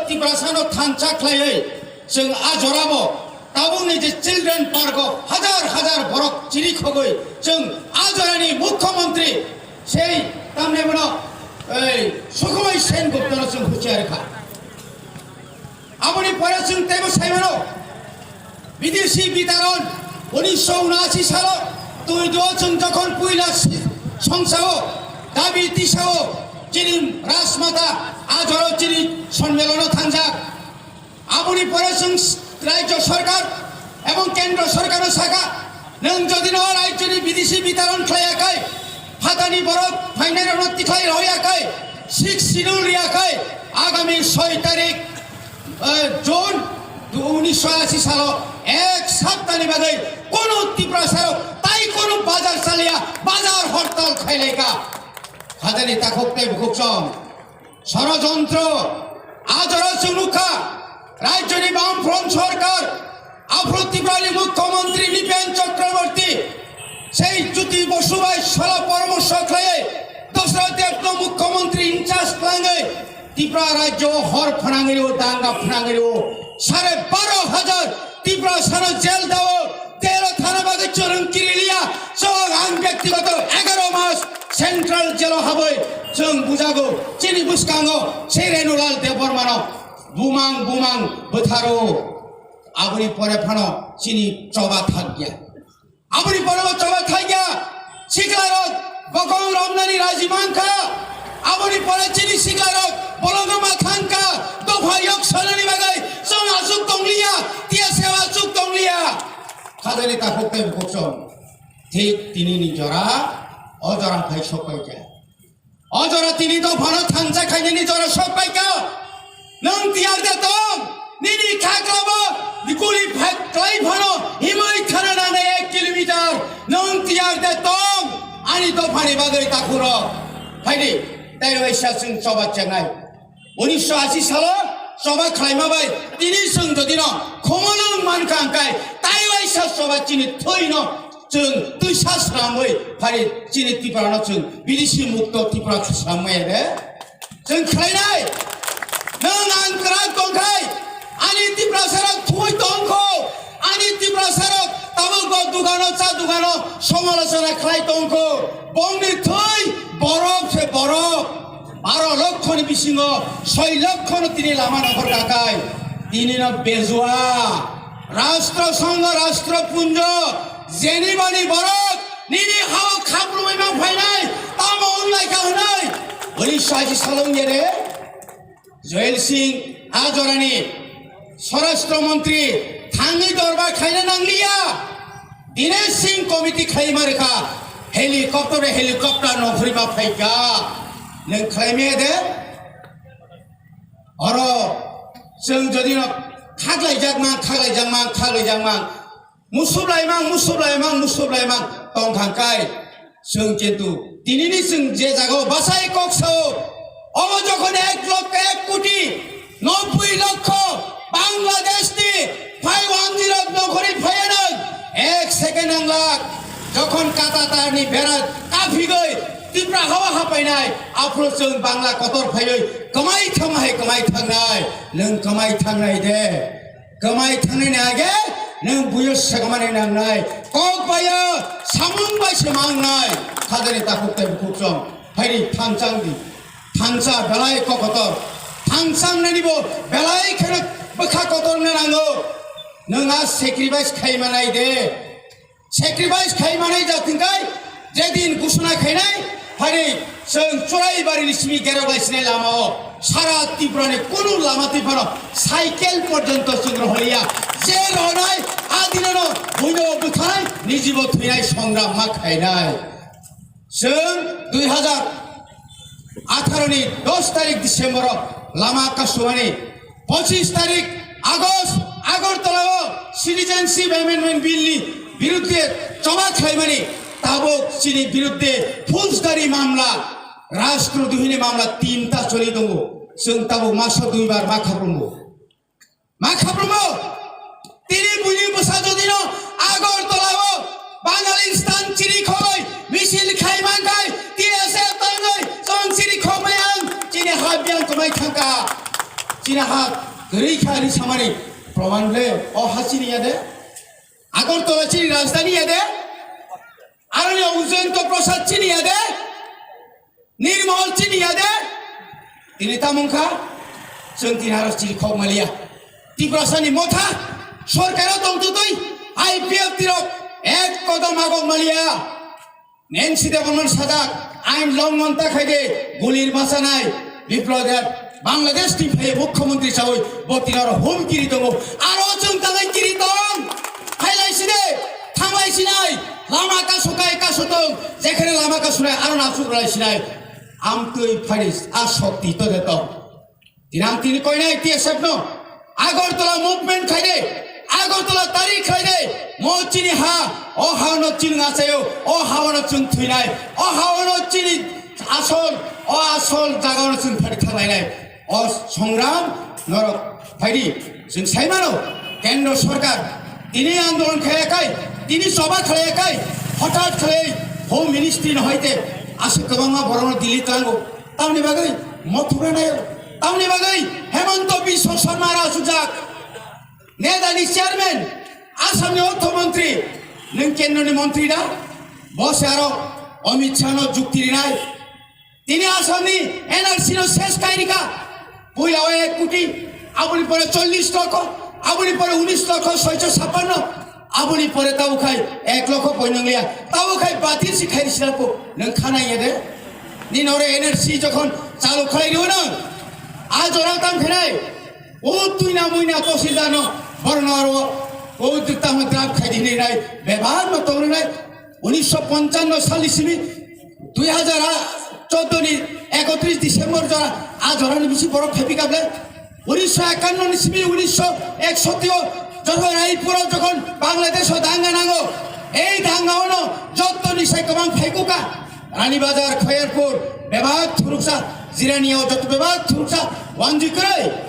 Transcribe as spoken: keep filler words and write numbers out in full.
Tiprasano thansa khlaiwi chwng a jorabo tabukni je children park o hajar hajar borok chiri khogwi chwng a jorani mukhyamantri sei tamni bono ei Sukhumai Sen Guptano chwng huchiyar kha. Aboni pore chwng teibo saimano bidesi bitaron unisho unashi salo twi do chwng jokhon puila si-, songsao dabi tisao chini Rajmata a joro chini sonmelono thangjak. Aboni pore chwng rajyo sarkar ebong kendro sarkarno sakha, nwng jodi no rajyoni bidesi bitaron khlaiyakhai, phatani borok phainairokno tikhlai rohoryakhai, sixth schedule riyakhai, agami soi tarik, eh, June unisho ashi salo ek saptani bagwi kono Tiprasarok tai kono bazar chaliya, bazar hortal khailaikha. Hajani takhuk tei bukhuk chong. Sorojontro, a jora chwng nukha, rajyoni Bamfront sorkar, aphuru Tiprani Mukhyamantri Nipen Chakraborty, sei Jyoti Basu bai sala poramorso khlaiwi, Dasarath Debno Mukhyamantri in charge khlaiwi, Tipra rajyo hor phnangwi rwo, danga phnangwi rwo, sare baro hajar Tiprasano jel dao, tero thana bagwi chwrwng kiriliya, chwng ang byaktigoto egaro mas central jelo habwi chwng bujago, chini bwskango sei Renulal Debbarmano bumang bumang bwtharo. Aboni pore phano chini choba thakya. Aboni pore bo choba thakya. Siklarok bokong romnani raji mankha. Aboni pore chini siklarok bolongo ma thangkha. Dopha yok sanani bagwi chwng achuk tongliya, T S F achuk tongliya. Hajani takhuk tei bukhuk chong. Thik tini ni jora, o jora phai sok paikha. O jora tini dophano thansa khainani jora sok paikha. Nwng tiyar de tong, nini khaklabo guli phai klai phano himwi thana nangnai ek kilometer. Nwng tiyar de tong, ani dophani bagwi takhurok. Phaidi, tei waisa chwng choba chengnai. Unisho ashi salo choba khlaima bai tini chwng jodi no khomolwng mankha hwnkhe tai waisa choba chini thwi no chwng twisa swnamwi phari chini Tripura no chwng bidesi mukto Tripura swnamwi ede chwng khlainai. Nwng ang kwrak tongkhai ani Tiprasarok thwi tongkho, ani Tiprasarok tabuk bo dugano cha dugano somalochona khlai tongkho, bongni thwi borok se borok. Baro lokkho ni bisingo soi lokkho no tini lama nongkhor kakai. Tini no bejua. Rashtra Sangha, Rashtra Punjo, jeni bani borok nini hao khaprumwi ma phainai, tamo wng lai kha hwnwi. Boni saji salong ye re. Joel Singh a jorani Swarashtra Montri thangwi dorbar khaina nangliya. Dinesh Singh committee khaima rwkha helicopter bai helicopter nongkhorwi ma phaikha. Nwng khlaimaya de? Oro chwng jodi no khaklaijakma, khaklaijakma, khaklaijakma. Musuplaimang, musuplaimang, musuplaimang tongthangkai. Chwng kintu tinini chwng je jagao bachai kok sao, obo jokhon ek lokho ek koti nobboi lokho Bangladesh ni phai wanjirok nokhorwi phaiyanw ek second ang lak. Jokhon kata tarni bera kaphigwi Tipra hawa hapainai, aphuru chwng Bangla kotor phaiwi kwmai thangma hai kwmai thangnai, nwng kwmai thangnai de. Kwmai thangnani age nwng buyo segmani nangnai. Kok bayo samung bai se mangnai. Khajani takhuk tei bukhuk chong. Phaidi thanchang di. Thansa belai kokotor. Thanchang nani bo belai kheno bwkha kotor na nango. Nwng a sacrifice khai manai de. Sacrifice khai manai ja thwngkai, jedin gusuna khainai, phani chwng Churaibari ni simi gerok lai sinai lama o, sara Tripura ni kunu lama twi phano cycle porjonto chwng rohliya, je rohnai a dinano buino bwthanai, nijibo thwinai songram ma khainai. Chwng dui hazar atharo ni dos tarik December o lama kasumani, pochis tarik August Agartala o Citizenship Amendment Bill ni birudde choba khlaimani tabuk chini birudde phoujdari mamla, rashtradohini mamla tinta choli tongo. Chwng tabuk maso duibar ma khaprumbo. Ma khaprumbo. Tini buini bwsa jodi no Agartala o Bangalistan chiri khoi misil khai mankhai T S F tangwi chwng chiri khomai ang chini habiang kwmai thangka. Chini ha kwrwi kha hinwi samani proman le o ha chini ya de? Agartala chini rajdhani ya de? Aroni Ujayanta Prasad chini ya de? Nirmol chini ya de? Tini tamung kha, chwng tini aro chini khok maliya. Tiprasani motha, sorkaro tongtwtwi, I P F T rok ek kodom agok maliya. Nancy Debbarman sajak, ain longhon ta khaide, gulir bachanai, Biplab Deb, Bangladesh ni phaiye mukhyamantri chawi, bo tini aro hum kiri tongo. Aro chwng tangai kiri tong, khailai side, thanglai sinai, lama kasu kai kasu tong, jekhene lama kasu nai, aro nasu lai sinai. Amtwi phairis, a shokti to de tong. Tini ang tini koinai T S F no, Agartala movement khaide, Agartala tarik khaide, mo chini ha, o ha no chini ngachayo, o ha no chini thuinai, o ha no chini asol, o asol jaga no chini phari thanglainai. O songram norok phaidi, chwng saimano, Kendro Sorkar tini andolon khayakai, tini choba khayakai, hothat khlai Home Ministry no hoite aswk kwbangma borokno Delhi tlango. Tamni bagwi mothubra nayo. Tamni bagwi Hemanta Biswa Sarma aro asukjak. Neta ni chairman, Assam ni ortho montri, nwng kendro ni montri da? Bo se aro Amit Shah no jukti rinai. Tini Assam ni N R C no ses kai rika. Puila o ek koti, aboni pore chollish lokho, aboni pore unish lokho soicho sappanno, aboni pore tabo khai ek lokho poinongliya, tabo khai batir si khairi sila po, nwng khana ye de? Ni nore N R C jokhon chalu khlai riyo nwng, a jora tam khenai, o tuina muina tosilda no, borno aro, o tamo drap khai di hinai, bebak no tong rinai, unisho ponchanno sal ni simi, dui hajar chordo ni ekotris December jora, a jora ni bisi borok khepi kable, unisho ekanno ni simi unisho eksoti o jokhon Raipur o jokhon Bangladesh o danga nango, ei danga ono jotto ni sai kwbang phaikuka, Rani Bazar, Khairpur, bebak thuruksa, Jirania o jotto bebak thuruksa, wanjui kwrwi.